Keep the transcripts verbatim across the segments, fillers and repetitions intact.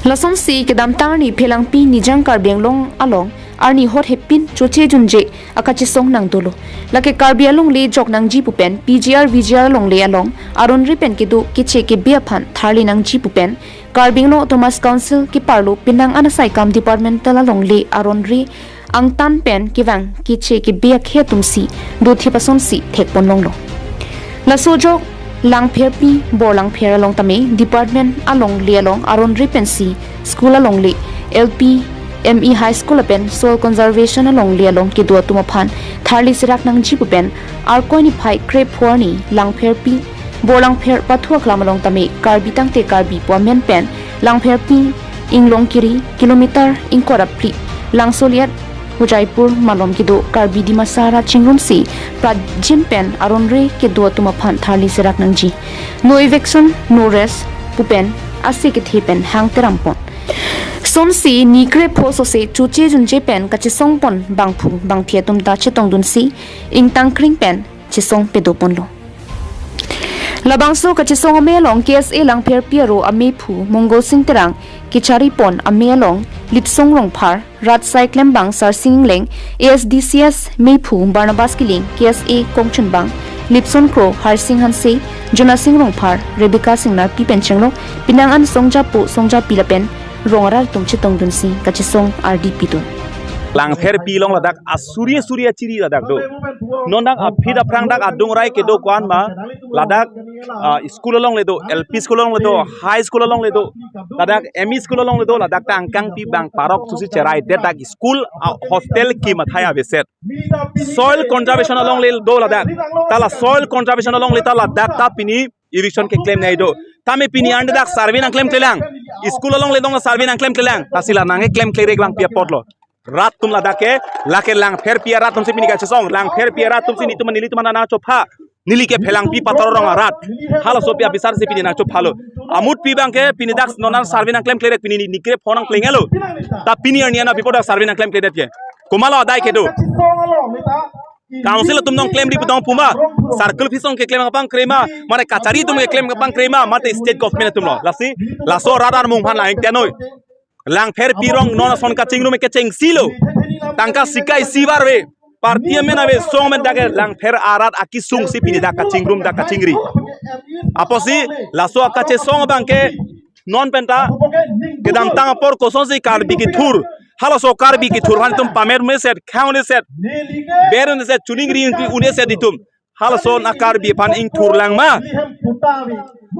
Lasonsi kedamtang arni Phelangpi Nijang Karbi Anglong along arni hot hepin choche junje akachesong nangdolo. Lake Karbi alongle jok nangji pu pen P G R V G R alongle along aron re pen kedo keche kebe aphan tharli nangji pu pen Karbi Anglong Autonomous Council keparlo penang an asai kam departmental alongle aron re angtan pen kevang keche kebe akhei atumsi dothe pasonsi thekpon longlo. Laso ajok Langpherpi, Borlangpher along tame department alongle along aron re pensi school alongle, L P, M E, high school lapen soil conservation alongle along kedo atum aphan tharli serak nangji pu pen Arkoi niphai krepho arni Langpherpi, Borlangpher pathu aklam along tame Karbi tangte Karbi pu amen pen Langpherpi, Inglongkiri, kilometer ingkoi ra phli, Langsoliat, Hojaipur malom kedo Karbi Dimasa arat chingrumsi prajin pen aron re kedo atum aphan tharli serak nangji. No eviction, no rest pu pen ase kethe pen hang teram pon. Sonsi ni krepho sose choche junje pen kachesong pon bangphu bangphi atum ta chetongdunsi ingtangkring pen chesong pedo ponlo. Labangso kachesong amei along K S A Langpherpi aro amephu Mongol Sing Terang, kechari pon amei along Litsong Rongphar, rat asai klembang Sarsing Ingleng, A S D C S mephu Barnabas Killing, K S A kongchunbang Lipson Kro, Harsing Hanse, Jonasing Rongphar, Rebecca Singnarpi pen chenglo, penang an songjapo songjapi lapen rong arat atum chetongdunsi kachesong ardi pidun. Langpherpi along ladak asuri asuri achiri ladak do. Non dak aphi aphrang dak adung rai kedo ko-an ma, ladak, ah, school alongle do, L P school alongle do, high school alongle do, ladak M E school alongle do, ladak ta angkangpi bang parok susi cherai det dak school, ah, hostel kim athai aveset. Soil conservation alongle do ladak. Ta la soil conservation alongle ta ladak ta pini eviction keklem nai do. Tame pini an dak survey nangklemklelang. School alongle dong survey nangklemklelang. Lasi la nangklemkle rek lang pi apotlo. Rat atum ladak ke, lake Langpherpi arat atumsi pini kachesong. Langpherpi arat atumsi netum nelitum nangchopha. Neli ke Phelangpi Pator arong arat. Halaso pi abisar si pini nangchophalo. Amutpi abangke pini dak non an survey nangklemkle rek pini ni krepho nangplenglo. Ta pini arni an apipo dak survey nangklemkle det ke. Komatlo adai kedo. Council atum nangklemri pu tong puma, circle office along keklem kapangkre ma, mane kachari atum keklem kapangkre ma, mate state government atumlo. Lasi, laso rat armung aphan lain tenoi. Langpherpi arong non ason kachingrum ke chengsilo. Tangka sikai si bar ave. Party amen ave, song amen dak ke Langpher arat akesung si pini dak kachingrum dak kachingri. Apotsi, laso akachesong abangke non penta kedamtang apor kosonsi Karbi kethur. Halaso Karbi kethur aphan itum pame un-eset, khang un-eset, ber un-eset, chuningri un-eset itum. Halason a-Karbi aphan ingthur lang ma.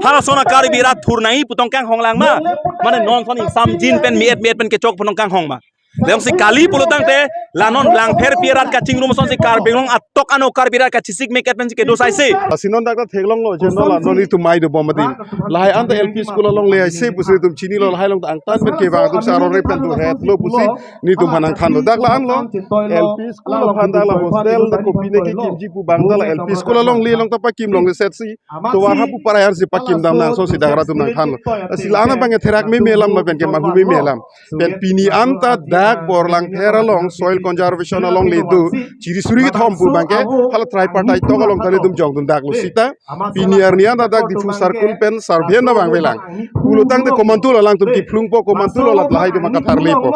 Halason a-Karbi rat thur nangji pu tong kanghong lang ma. Mane non ason ingsam jin pen mi-et mi-et pen kechok pu tong kanghong ma. Jongsi kali pulo tangte, la non Langpherpi arat kachingrum asonsi Karbi Anglong atok ano Karbi arat kachesik mek et pensi kedo saise. Lasi non dak ta theklonglo, je non la non netum mai dobom mati. Lahai anta L P school alongle aise pusi netum chinilo, lahai along ta angtan pen kevang atumsi aron re pen dohetlo pusi netum aphan nangthanlo. Dak la-anlo, L P school aphan dak la hostel dak kopine kekimji pu abang dak la L P school alongle along ta pakim longlesetsi. Tovar hapu parai arsi pakim dam nang asonsi dak rat atum nangthanlo. Lasi la-an abangke therak meme alam ma penke mahu meme alam. Pen pini anta dak Borlangpher along soil conservation alongle do chiri suri kethom pu abangke hala tripartite talk along ta netum jongdun daklo sita. Pini arni anta dak Diphu circle pen survey na vangvelang. Pulo tangte komantulo alangtum kephlungpo, komantulo la lahai atum akatharlepo.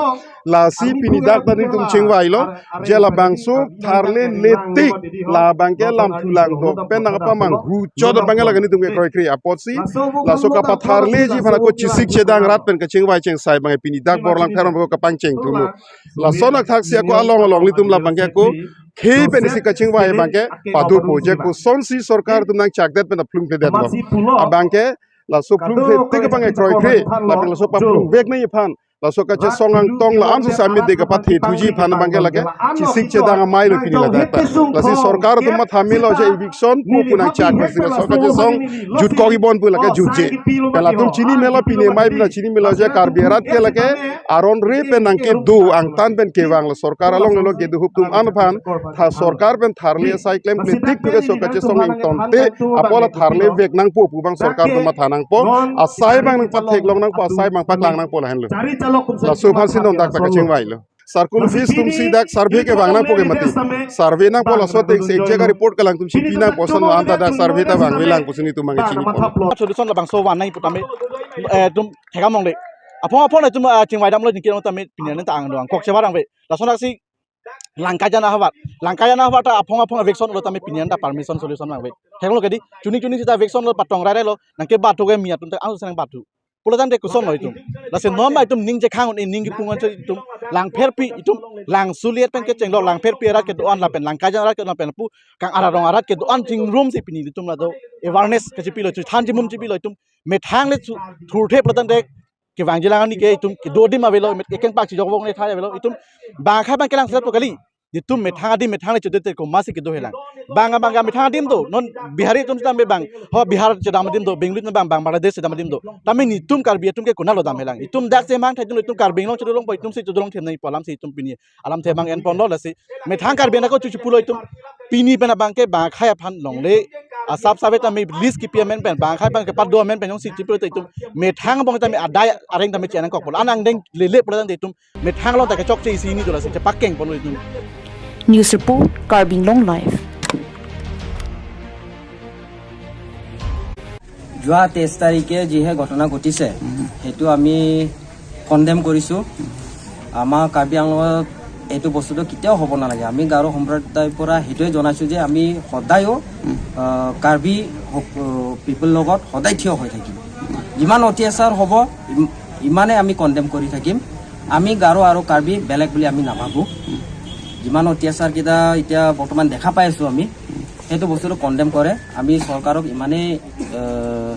Lasi pini dak ta netum chingvailo. Je labangso tharlele tik, labangke lamthu langdok pen nangpamanghu chot abangke lake netum kekroikre apotsi. Laso kapatharleji aphan ako chesik chedang rat pen kachingvai chengsai abangke pini dak Borlangpher along kapangcheng thulo. Lason athaksi ako along along netum labangke ako khei pen isi kachingvai abangke padopo, je kosonsi sorkar atum nangchakdet pen phlungthedetlo. Abangke laso phlungthe tik abangke kroikre, lapen laso paphlungvek nangji aphan, laso kachesong angtong la-an susi amide kapathe thuji aphan abangke lake chesik chedang amailo pini ladak ta. Lasi sorkar atum matha melo je eviction pu pu nangchak, lasi laso kachesong jutkok ibon pu lake jutje. Pen latum chini melo, pini amei pen chini melo je Karbi arat ke lake aron re pen nangkedo angtan pen kevang, la sorkar alongle lo kedo ahup atum an aphan tha sorkar pen tharle asai klemkle tik pu ke laso kachesong ingtonte apot la tharlevek nangpo pu abang sorkar atum matha nangpo, asai abang nangpatheklong nangpo, asai abang paklang nangpo lahenlo. Laso aphansi non dak ta kachingvailo. Circle office atumsi dak survey kevang nangpo ke mati. Survey nangpo, laso atengsi exact report ke alangtum si pi nangpo, lason anta dak survey ta vangvelang pusi netum abangke chinipo. Solution labangso van nangji pu tame, eh, netum thekam longle. Aphong aphong itum, ah, chingvai damlo ningke tame pini an ta angdong kok chebar angve. Lason aksi Langkaijan ahavar. Langkaijan ahavar ta aphong aphong eviction lo tame pini an ta permission solution angve. Helo kedi. Chuning chuning sita eviction lo patong rai rai lo. Nangke batu ke mi atum ta ang senang batu. Pulo tangte koson lo itum. Lasi non ma itum ning chekhang un-e ning kipung an itum. Langpherpi itum. Lang suliet pen kecheng lo. Langpherpi arat kedo-an lapen Langkaijan arat kedo-an lapen pu kang ararong arat kedo-an chingrum si pini itum la do awareness kachipilo chu than chimum chipilo itum. Methang le chu thurthe pulo tangte kevangji lang ani ke itum kedo adim avelo, met ekeng pak chijok vong le thai avelo, itum bang akhai bang kelang selat po kali. Itum methang adim methang le chudet ko masi kedo helang. Bang bang methang adim do, non Bihari atum tame bang, ho Bihar chedam adim do, Bengaluru bang bang Bangladesh chedam adim do. Tame itum Karbi atum ke konat lo dam helang. Itum dak se mang thai itum Karbi Anglong chedolong po itum si chedolong them nai po alam si itum pini alamthe bang en ponlo lasi. Methang Karbi anako chuchu pulo itum. Pini pen abang ke bang akhai aphan longle. Asap sabe tame list kipi amen pen bang akhai bang ke pado amen pen jongsi chipulo itum. Methang abang tame adai areng tame chenang kok pulo. Anang deng lele pulo tangte itum. Methang along ta kechokche isi hini dola si chepak keng pulo itum. News report, Karbi Anglong Live. যোৱা তেইছ তাৰিখে যিহে ঘটনা ঘটিছে, সেইটো আমি কণ্ডেম কৰিছোঁ। আমাৰ কাৰ্বি আংলঙত এইটো বস্তুটো কেতিয়াও হ'ব নালাগে। আমি গাৰো সম্প্ৰদায়ৰ পৰা সেইটোৱে জনাইছোঁ যে আমি সদায়ো, আহ, কাৰ্বি হক-, আহ, পিপল লগত সদায় থিয় হৈ থাকিম। যিমান অত্যাচাৰ হ'ব, ইম-, ইমানে আমি কণ্ডেম কৰি থাকিম। আমি গাৰো আৰু কাৰ্বি বেলেগ বুলি আমি নাভাবোঁ। যিমান অত্যাচাৰকেইটা এতিয়া বৰ্তমান দেখা পাই আছোঁ আমি, সেইটো বস্তুটো কণ্ডেম কৰে। আমি চৰকাৰক ইমানেই, আহ,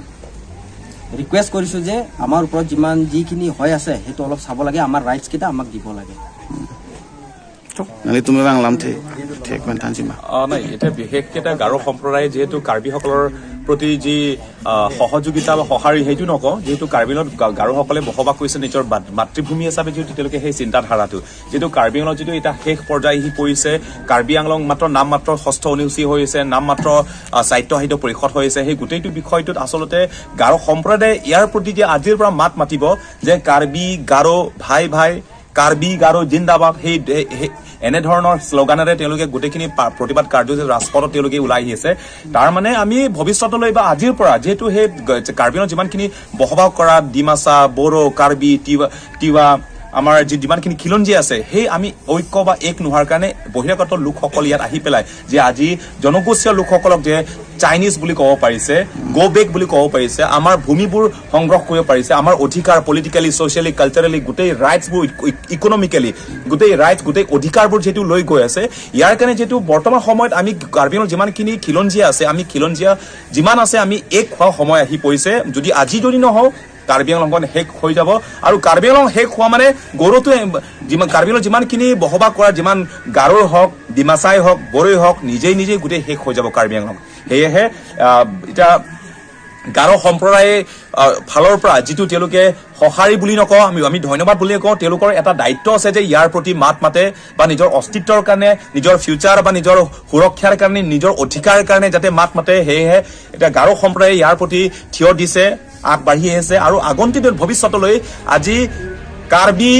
ৰিকুৱেষ্ট কৰিছোঁ যে আমাৰ ওপৰত যিমান যিখিনি হৈ আছে, সেইটো অলপ চাব লাগে, আমাৰ ৰাইটছকেইটা আমাক দিব লাগে। Nangli tum bang alamthe thek pen thanji ma? অ, নাই, এতিয়া বিশেষকৈ এটা গাৰো সম্প্ৰদায়ে যিহেতু কাৰ্বিসকলৰ প্ৰতি যি, আহ, সহযোগিতা বা সঁহাৰি, সেইটো নকওঁ। যিহেতু কাৰ্বি আংলঙত গা-, গাৰোসকলে বসবাস কৰিছে নিজৰ মাত-, মাতৃভূমি হিচাপে, যিহেতু তেওঁলোকে সেই চিন্তাধাৰাটো, যিহেতু কাৰ্বি আংলঙত যিটো এটা শেষ পৰ্যায় আহি পৰিছে, কাৰ্বি আংলং মাত্ৰ নাম মাত্ৰ ষষ্ঠ অনুসূচী হৈ আছে, নাম মাত্ৰ, আহ, স্বায়ত্তশাসিত পৰিষদ হৈ আছে, সেই গোটেইটো বিষয়টোত আচলতে গাৰো সম্প্ৰদায়ে ইয়াৰ প্ৰতি যে আজিৰ পৰা মাত মাতিব যে কাৰ্বি গাৰো ভাই ভাই, কাৰ্বি গাৰো জিন্দাবাদ, সেই, সেই, সেই এনেধৰণৰ শ্লোগানেৰে তেওঁলোকে গোটেইখিনি পা-, প্ৰতিবাদ কাৰ্যসূচী ৰাজপথত তেওঁলোকে ওলাই আহি আছে। তাৰ মানে আমি ভৱিষ্যতলৈ বা আজিৰ পৰা যিহেতু সেই গ-, কাৰ্বি আংলঙত যিমানখিনি বসবাস কৰা ডিমাচা, বড়ো, কাৰ্বি, তিৱা, তিৱা, আমাৰ যি যিমানখিনি খিলঞ্জীয়া আছে, সেই আমি ঐক্য বা এক নোহোৱাৰ কাৰণে বহিৰাগত লোকসকল ইয়াত আহি পেলাই যে আজি জনগোষ্ঠীয় লোকসকলক যে চাইনিজ বুলি ক'ব পাৰিছে, গ' বেক বুলি ক'ব পাৰিছে, আমাৰ ভূমিবোৰ সংগ্ৰহ কৰিব পাৰিছে, আমাৰ অধিকাৰ পলিটিকেলি, ছ'চিয়েলি, কালচাৰেলি গোটেই ৰাইটছবোৰ, ইক-, ইক-, ইকনমিকেলি গোটেই ৰাইটছ, গোটেই অধিকাৰবোৰ যিহেতু লৈ গৈ আছে, ইয়াৰ কাৰণে যিহেতু বৰ্তমান সময়ত আমি কাৰ্বি আংলঙত যিমানখিনি খিলঞ্জীয়া আছে, আমি খিলঞ্জীয়া যিমান আছে আমি এক হোৱা সময় আহি পৰিছে। যদি আজি যদি নহওঁ, কাৰ্বি আংলংখন শেষ হৈ যাব। আৰু কাৰ্বি আংলং শেষ হোৱা মানে গাৰোতো যিমান, কাৰ্বি আংলং যিমানখিনি বসবাস কৰা যিমান গাৰোৰ হওক, ডিমাচাই হওক, বড়োৱে হওক, নিজেই নিজেই গোটেই শেষ হৈ যাব কাৰ্বি আংলং। সেয়েহে, আহ, এতিয়া গাৰো সম্প্ৰদায়ে, আহ, ফালৰ পৰা যিটো তেওঁলোকে সঁহাৰি বুলি নকওঁ, আমি, আমি ধন্যবাদ বুলিয়ে কওঁ। তেওঁলোকৰ এটা দায়িত্ব আছে যে ইয়াৰ প্ৰতি মাত মাতে বা নিজৰ অস্তিত্বৰ কাৰণে, নিজৰ ফিউচাৰ বা নিজৰ সুৰক্ষাৰ কাৰণে, নিজৰ অধিকাৰ কাৰণে যাতে মাত মাতে। সেয়েহে এতিয়া গাৰো সম্প্ৰদায়ে ইয়াৰ প্ৰতি থিয় দিছে, আগবাঢ়ি আহিছে আৰু আগন্তুক দিন ভৱিষ্যতলৈ আজি কাৰ্বি